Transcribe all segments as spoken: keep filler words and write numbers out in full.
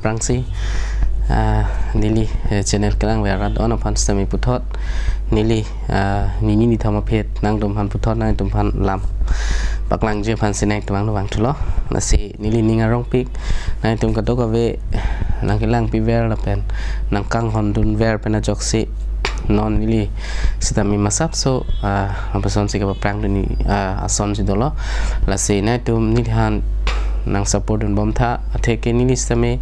aphrangsi, ah, neli, eh, channel kelang ver arat-an aphan sitame puthot neli, ah, nini nithom aphi nangtumphan puthot nangtumphan lam paklangji aphansi nangtumphan vangthulo. Lasi neli ning arongpik, nangtum kadokave nangkelangpi ver lapen nangkanghondun ver pen ajoksi non neli sitame masapso, ah, apasonsi kapaphrangdun, ah, asonsi dolo. Lasi nangtum neliphan nang support dunbomtha, atheke neli sitame,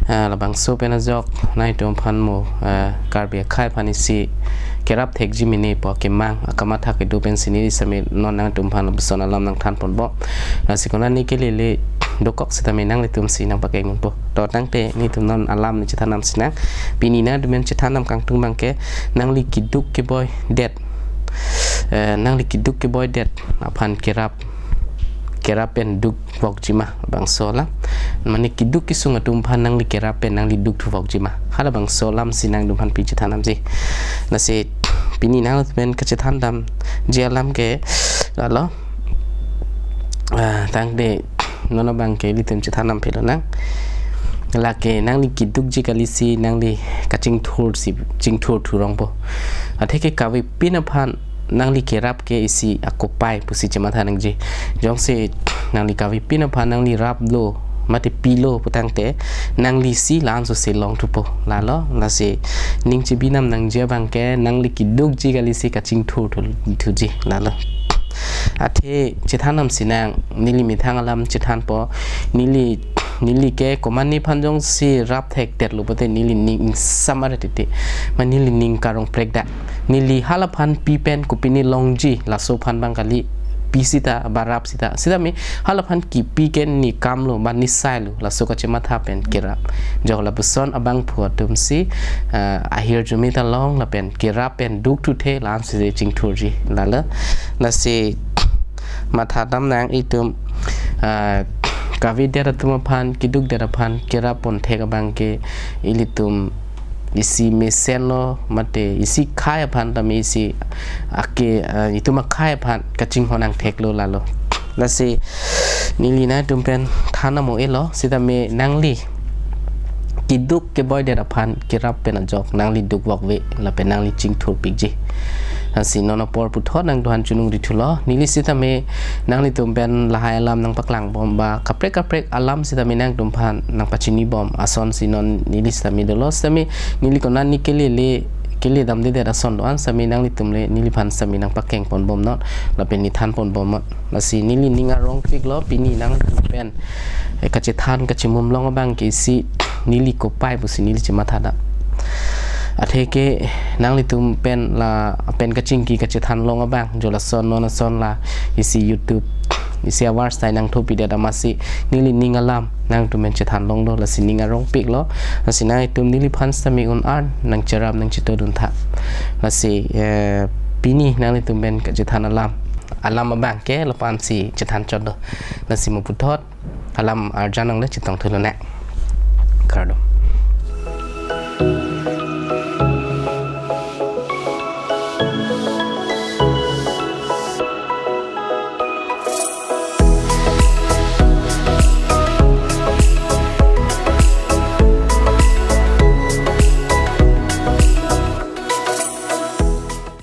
ah, labangso pen ajok nangtumphan mo, ah, Karbi akhei aphan isi kerap thekji mene pu akemang akamatha kedo pensi neli sitame non nangtumphan lapuson alam nangthanponbom. Lasi konatne kelele dokok sitame nanglitumsi nangpakengdunpo. To tangte netum non alam ne chethan damsinang. Pini nangtum pen chethan dam kangtung abangke nangli keduk keboidet, eh, nangli keduk keboidet aphan kerap, kerap pen dukvokji ma, labangso alam. Mane keduk kesung atum aphan nangli kerap pen nangli dukthuvokji ma, halabangso alamsi nangtumphan pini chethan damji. Lasi pini nangtum pen kachethan damji alam ke lalo, ah, tangte non abangke ilitum chethan dam phelo nang. Lake nangli kedukji kalisi nangli kachingthursi, chingthur thurongpo. Atheke kavepin aphan nangli kerap ke isi akopai pusi chematha nangji. Jongsi nangli kavepin aphan nangli raplo mate pilo putangte nanglisi la-anso si longthupo, lalo. Lasi ning chebi nam nangji abangke nangli kedukji kalisi kachingthur thu, thuji, lalo. Athe chethan damsinang, neli methang alam chethanpo, neli, neli ke komatne aphan jongsi rap thekdetlo pote neli ning ingsam aret titi, ma neli ning karong prekdak. Neli halaphan pi pen kopine longji laso aphan abang kali, pi sita ba rap sita. Sitame halaphan kipi ke ne kamlo ba ne sailo, laso kachematha pen kerap. Jo lapuson abangphu atumsi, ah, ahirjume ta long lapen kerap pen dukthuthe la-ansi chingthurji, lalo. Lasi matha damnang itum, ah, kavedet atum aphan, kedukdet aphan kerap ponthek abangke ilitum isi mesenlo mate isi khei aphan tame isi ake, ah, itum akhei aphan kachinghon angtheklo, lalo. Lasi neli nangtum pen than amo elo, sitame nangli keduk keboidet aphan kerap pen ajok nangli dukvokve lapen nangli chingthurpikji. Lasi non apor puthot nangtumphan choningrithulo. Neli sitame nanglitum pen lahai alam nangpaklangbom ba kaprek kaprek alam sitame nangtumphan nangpachinibom asonsi non neli sitame dolo. Sitame neli konatne kelele, kele damdedet ason do-an sitame nanglitum le neliphan sitame nangpakengponbom non lapen ne thanponbom non. Lasi neli ning arongpiklo, pini nangtum pen, eh, kachethan kachimum long abangke isi neli kopai pusi neli chematha dam. Atheke nanglitum pen la pen kachingki kachethan long abang, jo lason non ason la isi YouTube, isi avar style nangthopidet amatsi neli ning alam nangtum pen chethan longlo, lasi ning arongpiklo. Lasi nangtum neliphan sitame un-an nangcherap nangchetoduntha. Lasi, eh, pini nanglitum pen kachethan alam, alam abangke lapu-ansi chethan chotlo. Lasi mo puthot alam arjan nangle chetongthulo nang. Kardom.